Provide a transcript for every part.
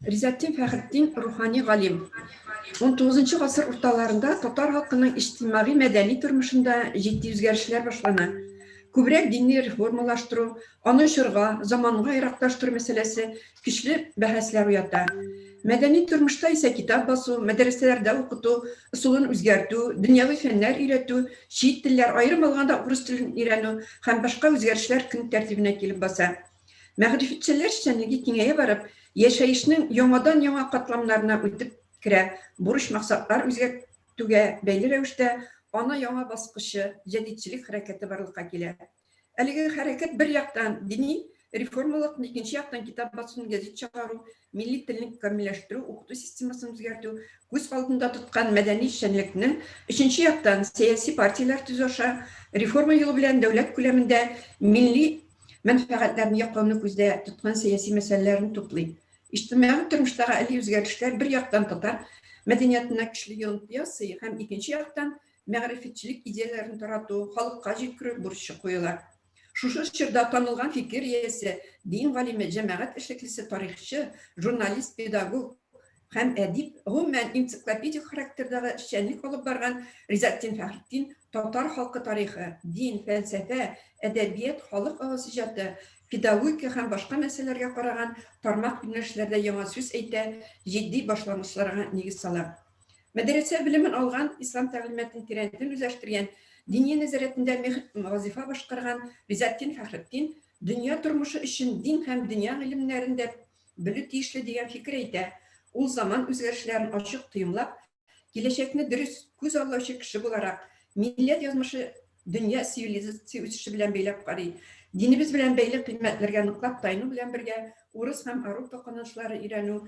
Ризатдин Фәхретдин рухани галим. 19 гасыр урталарында татар халкының иҗтимагый мәдәни тормышында җитди үзгәрешләр башлана. Күбрәк динне реформалаштыру, аны чорга, заманга яраклаштыру мәсьәләсе көчле бәхәсләр уята. Мәдәни тормышта исә китап басу, мәдрәсәләрдә укыту ысулын үзгәртү, дөньяви фәннәр өйрәтү, чит телләр, аерым алганда урыс телен өйрәнү һәм башка үзгәрешләр көн тәртибенә килеп баса. Мәгърифәтчеләр эшчәнлеге киңәя барып, яшәешнең яңадан-яңа катламнарына үтеп керә, бурыч-максатлар үзгәртүгә бәйле рәвештә ана яңа баскычы, җәдитчелек хәрәкәте барлыкка килә. Әлеге хәрәкәт бер яктан дини реформалыкны, икенче яктан китап басуны, гәзит чыгару, милли телне камилләштерү, укыту системасын үзгәртү, күз алдында тоткан мәдәни эшчәнлекне, өченче яктан сәяси партияләр төзү аша реформа юлы белән дәүләт күләмендә милли мәнфәгатьләрне яклауны күздә тоткан сәяси мәсьәләләрне туплый. Иҗтимагый тормыштагы әлеге үзгәрешләр бер яктан татар мәдәниятына көчле йогынты ясый һәм икенче яктан мәгърифәтчелек идеяләрен тарату, халыкка җиткерү бурычы куела. Шушы чорда танылган фикер иясе, дин галиме, җәмәгать эшлеклесе, тарихчы, журналист, педагог һәм әдип, гомумән, энциклопедик характердагы эшчәнлек алып барган Ризатдин Фәхретдин татар халкы тарихы, дин, фәлсәфә, әдәбият, халык авыз иҗаты, педагогика һәм башка мәсьәләләргә караган тармак юнәлешләрдә яңа сүз әйтә, җитди башлангычларга нигез сала. Мәдрәсә белемен алган, ислам тәгълиматын тирәнтен үзләштергән, Диния нәзарәтендә мөһим вазифа башкарган Ризатдин Фәхретдин дөнья тормышы өчен дин һәм дөнья гыйлемнәрен дә белү тиешле дигән фикер әйтә. Ул заман үзгәрешләрен ачык тоемлап, киләчәкне дөрес күз аллаучы кеше буларак, милләт язмышы дөнья цивилизация үсеше белән бәйләп карый. Динебез белән бәйле кыйммәтләргә ныклап таяну белән бергә урыс һәм Аурупа канунчылары өйрәнү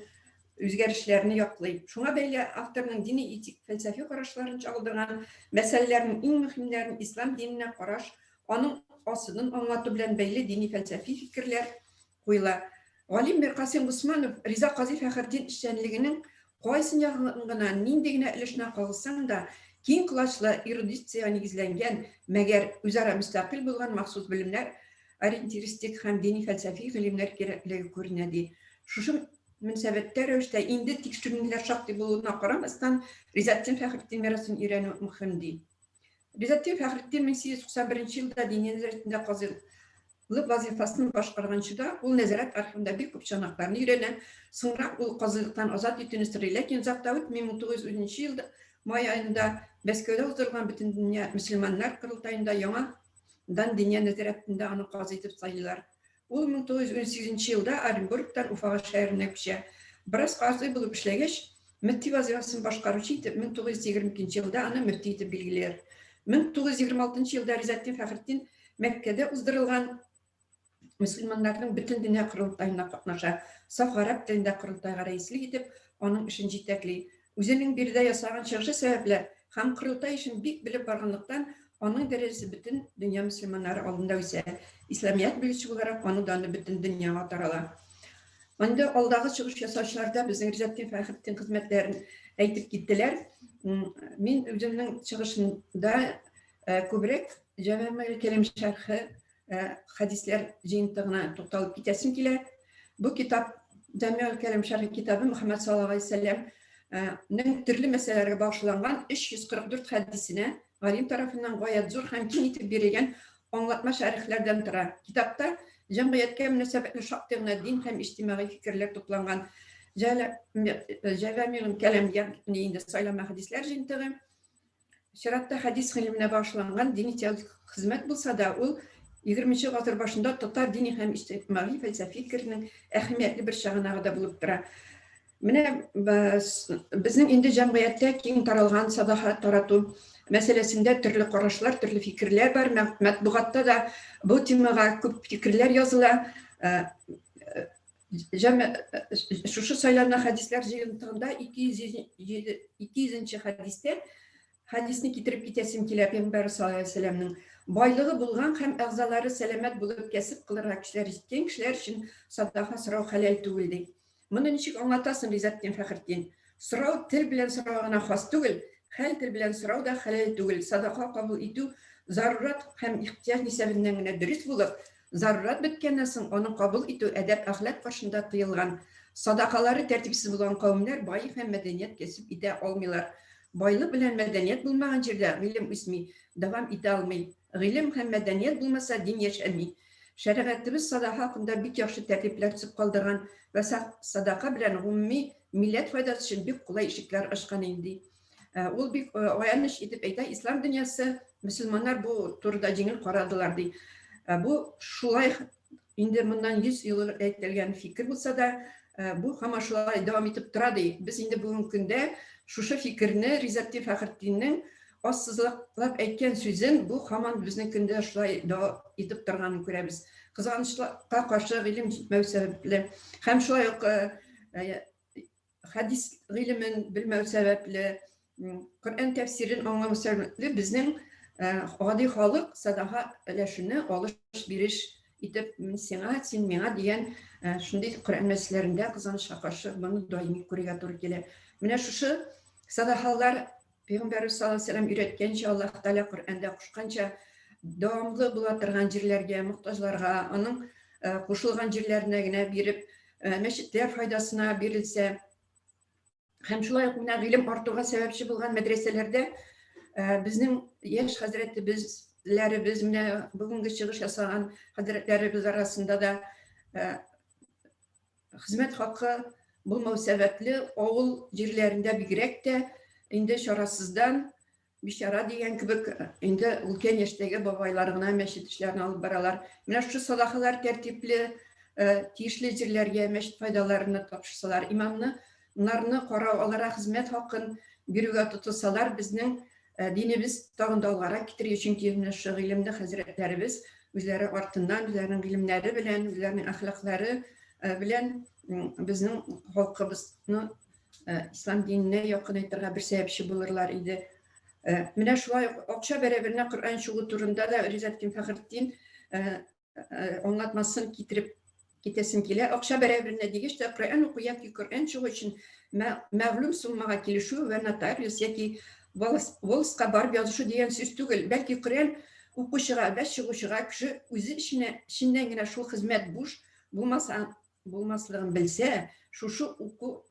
үзгәрешләрне яклый. Шуңа бәйле авторның дини этик фәлсәфи карашларын чагылдырган мәсьәләләрнең иң мөһимнәрен ислам диненә караш, аның асылын аңлату белән бәйле дини фәлсәфи фикерләр куела. Галим Миркасыйм Госманов Риза Казый Фәхретдин эшчәнлегенең кайсын ягын гына, нинди генә өлешенә кагылсаң да, киң колачлы эрудициягә нигезләнгән, мәгәр үзара мөстәкыйль булган махсус белемнәр, ориентиристик һәм дини-фәлсәфи гыйлемнәр кирәклеге күренә, ди. Шушы мөнәсәбәттә рәвештә инде тикшеренүләр шактый булуына карамастан, Ризатдин Фәхретдин мирасын өйрәнү мөһим, ди. Ризатдин Фәхретдин 1891 елда Диния нәзарәтендә казыйлык вазифасын башкарганчы да ул нәзарәт архивында бик күп чыганакларны өйрәнә. Соңрак ул казыйлыктан азат итүне сорый, ләкин озак та үтми 1910 елда май аенда Мәскәүдә уздырылган Бөтендөнья мөселманнар корылтаенда яңа дан Диния нәзарәтендә аны казый итеп сайлыйлар. Ул 1918 елда Оренбургтан Уфага шәһәренә күчә. Бераз казый булып эшләгәч, мөфти вазифасын башкаручы итеп 1922 елда аны мөфти итеп билгелиләр. 1926 елда Ризатдин Фәхретдин Мәккәдә уздырылган мөселманнарның бөтендөнья корылтаена катнаша. Саф гарәп телендә корылтайга рәислек итеп, аның эшен җитәкли. Үзенең биредә ясаган чыгышы сәбәпле һәм корылтай эшен бик белеп барганлыктан, аның дәрәҗәсе бөтен дөнья мөселманнары алдында үсә. Исламият белгече буларак, аның даны бөтен дөньяга тарала. Инде алдагы чыгыш ясаучылар да безнең Ризатдин Фәхретдин хезмәтләрен әйтеп киттеләр. Мин үземнең чыгышымда күбрәк Җәмәгъ Кәрим шәрхе хәдисләр җыентыгына тукталып китәсем килә. Бу китап Җәмигъ Кәрим шәрхе китабы Мөхәммәд саллаллаһу алейһи вәсәлләм нең төрле мәсьәләләргә багышланган 344 хәдисенә галим тарафыннан гаять зур һәм киң итеп бирелгән аңлатма шәрехләрдән тора. Китапта җәмгыятькә мөнәсәбәтле шактый гына дин һәм иҗтимагый фикерләр тупланган. Җәвамигъ кәлам, ягъни инде сайлама хәдисләр җыентыгы. Чиратта хәдис гыйлеменә багышланган дини теологик хезмәт булса да, ул 20 гасыр башында татар дини һәм иҗтимагый фәлсәфи фикеренең әһәмиятле бер чыганагы да булып тора. Менә безнең инде җәмгыятьтә киң таралган садаха тарату мәсьәләсендә төрле карашлар, төрле фикерләр бар. Матбугатта да бу темага күп фикерләр языла. Шушы сайлана хәдисләр җыентыгында 200 нче хәдистә хәдисне китереп китәсем килә. Пәйгамбәр саллаллаһу алейһи вәсәлләмнең: байлыгы булган һәм әгъзалары сәламәт булып кәсеп кылырга көчләре җиткән кешеләр өчен садака сорау хәләл түгел, ди. Моны ничек аңлатасың, Ризатдин Фәхретдин? Сорау тел белән сорауга гына хас түгел, хәл тел белән сорау да хәләл түгел. Садака кабул итү зарурат һәм ихтыяҗ нисәбеннән генә дөрес булып, Зарурат беткәннән соң аны кабул итү әдәп-әхлак каршында тыелган. Садакалары тәртипсез булган кавемнәр бай һәм мәдәният кәсеп итә алмыйлар. Байлык белән мәдәният булмаган җирдә гыйлем үсми, дәвам итә алмый. Гыйлем һәм мәдәният булмаса, дин яшәми. Шәригатебез садака хакында бик яхшы тәртипләр төзеп калдырган вә садака белән гомуми милләт файдасы өчен бик кулай ишекләр ачкан инде. Ул бик аяныч итеп әйтә, ислам дөньясы, мөселманнар бу турыда җиңел карадылар ди. Бу шулай инде моннан 100 ел элек әйтелгән фикер булса да, бу һаман шулай дәвам итеп тора ди. Без инде бүгенге көндә шушы фикерне Ризатдин Фәхретдиннең ассызлыклап әйткән сүзен бу һаман безнең көндә шулай дәвам итеп торганын күрәбез. Кызганычка каршы гыйлем җитмәү сәбәпле һәм шулай ук хәдис гыйлемен белмәү сәбәпле, Коръән тәфсирен аңламау сәбәпле безнең гади халык садака өләшүне алыш-биреш итеп мин сиңа, син миңа дигән шундый Коръән мәсьәләләрендә кызганычка каршы моны даими күрергә туры килә. Менә шушы садакалар Пәйгамбәрбез саллаллаһу алейһи вәсәлләм өйрәткәнчә, Аллаһ Тәгалә Коръәндә кушканча дәвамлы була торган җирләргә, мохтаҗларга, аның кушылган җирләренә генә биреп, мәчетләр файдасына бирелсә, һәм шулай ук менә гыйлем артуга сәбәпче булган мәдрәсәләрдә безнең яшь хәзрәтебезләребез, менә бүгенге чыгыш ясаган хәзрәтләребез арасында да хезмәт хакы булмау сәбәпле авыл җирләрендә бигрәк тә инде чарасыздан бичара дигән кебек инде өлкән яшьтәге бабайлар гына мәчет эшләрен алып баралар. Менә шушы садакалар тәртипле, тиешле җирләргә мәчет файдаларына тапшырсалар, имамны нарны карау, аларга хезмәт хакын бирүгә тотылсалар, безнең динебез тагын да алгарак китергә, чөнки менә шушы гыйлемле хәзрәтләребез үзләре артыннан, үзләренең гыйлемнәре белән, үзләренең әхлаклары белән безнең халкыбызны ислам диненә якынайтырга бер сәбәпче булырлар иде. Менә шулай ук акча бәрабәренә Коръән чыгу турында да Ризатдин Фәхретдин аңлатмасын китереп китәсем килә. Акча бәрабәренә дигәч тә Коръән уку яки Коръән чыгу өчен мәгълүм суммага килешү вә нотариус яки волостька барып язышу дигән сүз түгел, бәлки Коръән укучыга вә чыгучыга кеше үзе эченә эченнән генә шул хезмәт буш булмаса булмаслыгын белсә, шушы уку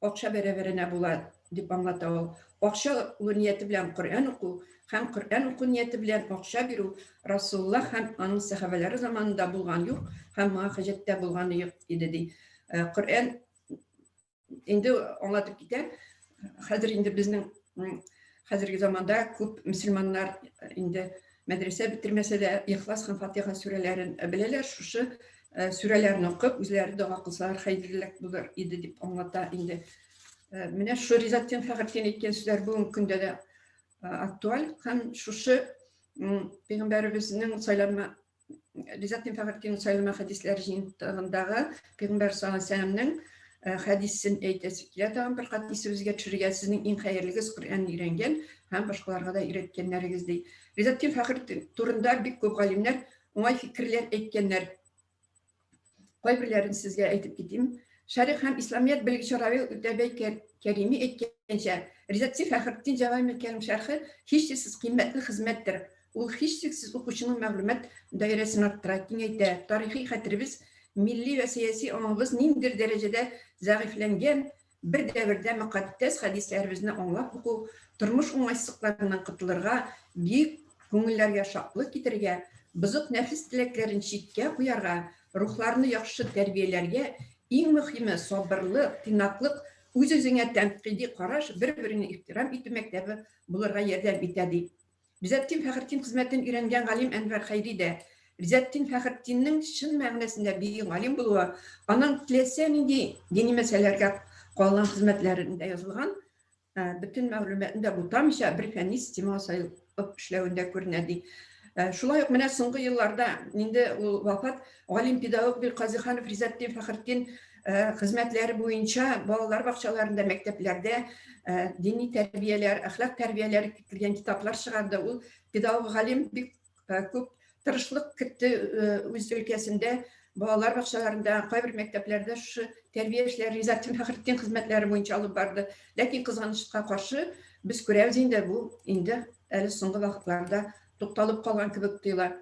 акча бәрабәренә була, дип аңлата ул. Акча алу нияте белән Коръән уку һәм Коръән уку нияте белән акча бирү Расулуллаһ һәм аның сәхабәләре заманында булган юк һәм моңа хаҗәт тә булганы юк иде, ди. Коръән инде аңлатып китә. Хәзер инде безнең хәзерге заманда күп мөселманнар инде мәдрәсә бетермәсә дә Ихлас һәм Фатиха сүрәләрен беләләр. Шушы сүрәләрне укып, үзләре дога кылсалар хәерлерәк булыр иде дип аңлата инде. Менә шушы Ризатдин Фәхретдин әйткән сүзләр бүгенге көндә дә актуаль һәм шушы пәйгамбәребезнең сайланма Ризатдин Фәхретдиннең сайланма хәдисләр җыентыгындагы пәйгамбәр саллаллаһу алейһи вәсәлләмнең хәдисен әйтәсе килә тагын бер кат исебезгә төшерергә, сезнең иң хәерлегез Коръән өйрәнгән һәм башкаларга да өйрәткәннәрегез ди. Ризатдин Фәхретдин турында бик күп галимнәр уңай фикерләр әйткәннәр. Кайберләрен сезгә әйтеп китим. Шәрих һәм исламият белгече Равил Үтәбәй Кәрими әйткәнчә, Ризатдин Фәхретдин Җәвамил Кәрим шәрхе һичшиксез кыйммәтле хезмәттер. Ул һичшиксез укучының мәгълүмат даирәсен арттыра, киңәйтә. Тарихи хәтеребез, милли вә сәяси аңыбыз ниндидер дәрәҗәдә зәгыйфьләнгән бер дәвердә мөкатдәс хәдисләребезне аңлап уку, тормыш уңайсызлыкларыннан котылырга, бөек күңелләргә шатлык китерергә, бозык нәфес теләкләрен читкә куярга, рухларны яхшы тәрбияләргә, иң мөһиме, сабырлык, тыйнаклык, үз-үзеңә тәнкыйди караш, бер-береңне ихтирам итү мәктәбе булырга ярдәм итә, ди. Ризатдин Фәхретдин хезмәтен өйрәнгән галим Әнвәр Хәйри дә Ризатдин Фәхретдиннең чын мәгънәсендә бөек галим булуы, аның теләсә нинди дини мәсьәләләргә калган хезмәтләрендә язылган бөтен мәгълүматны да бутамыйча бер фәнни системага салып эшләвендә күренә ди. Шулай ук менә соңгы елларда инде ул вафат галим-педагог Билказиханов Ризатдин Фәхретдин хезмәтләре буенча балалар бакчаларында, мәктәпләрдә дини тәрбияләр, әхлак тәрбияләре кертелгән китаплар чыгарды. Ул педагог галим бик күп тырышлык кертте үз өлкәсендә, балалар бакчаларында, кайбер мәктәпләрдә шушы тәрбия эшләре Ризатдин Фәхретдин хезмәтләре буенча алып барды. Ләкин кызганычка каршы, без күрәбез инде, бу инде әле соңгы вакытларда тукталып калган кебек тоела.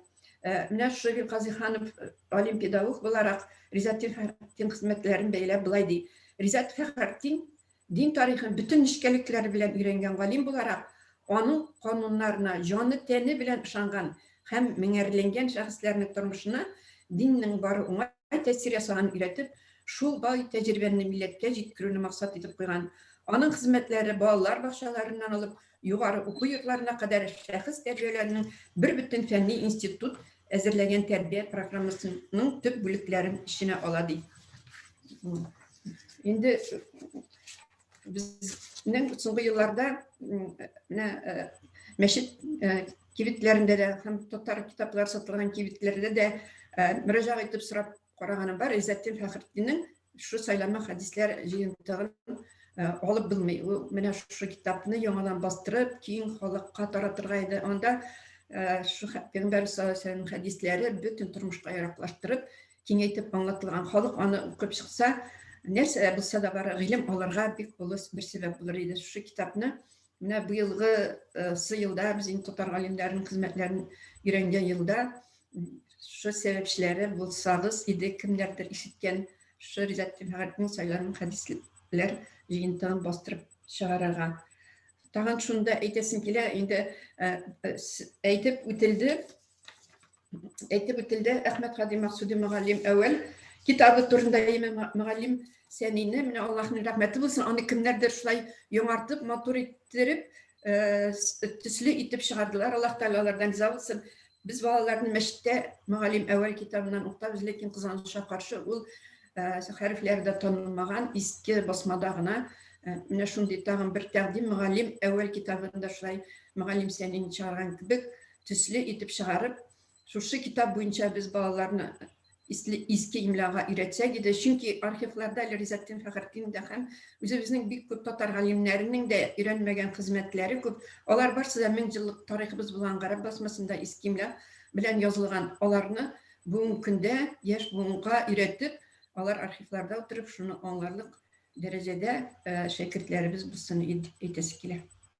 Менә шушы Вил Казыйханов галим педагог буларак Ризатдин Фәхретдин хезмәтләрен бәяләп болай ди. Ризат Фәхретдин дин тарихын бөтен нечкәлекләре белән өйрәнгән галим буларак, аның кануннарына җаны-тәне белән ышанган һәм меңәрләнгән шәхесләрнең тормышына диннең бары уңай тәэсир ясаганын өйрәтеп, шул бай тәҗрибәне милләткә җиткерүне максат итеп куйган. Аның хезмәтләре балалар бакчаларыннан алып югары уку йортларына кадәр шәхес тәрбияләүнең бер бөтен фәнни институт әзерләгән тәрбия программасының төп бүлекләрен эченә ала ди. Инде безнең соңгы елларда менә э, мәчет э, кибетләрендә дә һәм татар китаплар сатылган кибетләрдә дә э, мөрәҗәгать итеп сорап караганым бар. Иззәтдин Фәхретдиннең шушы сайланма хәдисләр җыентыгын алып булмый. Ул менә шушы китапны яңадан бастырып, киң халыкка таратырга иде. Анда шушы Пәйгамбәр саллаллаһу алейһи хәдисләре бөтен тормышка яраклаштырып, киңәйтеп аңлатылган. Халык аны укып чыкса, нәрсә булса да бары гыйлем алырга бик олы бер сәбәп булыр иде. Шушы китапны менә быелгы елда без инде татар галимнәренең хезмәтләрен өйрәнгән елда шушы сәбәпчеләре булсагыз иде, кемнәрдер ишеткән шушы Ризатдин Фәхретдин сайланган хәдисләр җыентыгын бастырып чыгарырга. Тагын шуны да әйтәсем килә, инде әйтеп үтелде, әйтеп үтелде Әхмәт Һади Максуди мөгаллим әүвәл китабы турында мөгаллим Сәнине, менә Аллаһның рәхмәте булсын, аны кемнәрдер шулай яңартып, матур иттереп, төсле итеп чыгардылар. Аллаһ Тәгалә алардан риза булсын. Без балаларны мәчеттә мөгаллим әүвәл китабыннан укытабыз, ләкин кызганычка каршы ул хәрефләре дә танылмаган иске басмада гына. Менә шундый тагын бер тәкъдим мөгаллим әүвәл китабын да шулай мөгаллим Сәнин чыгарган кебек төсле итеп чыгарып, шушы китап буенча без балаларны иске имлага өйрәтсәк иде. Чөнки архивларда әле Ризатдин Фәхретдин дә һәм үзебезнең бик күп татар галимнәренең дә өйрәнмәгән хезмәтләре күп. Алар барсы да мең еллык тарихыбыз булган гарәп басмасында иске имла белән язылган. Аларны бүгенге көндә яшь буынга өйрәтеп, алар архивларда утырып шуны аңларлык дәрәҗәдә шәкертләребез булсын әйтәсе килә.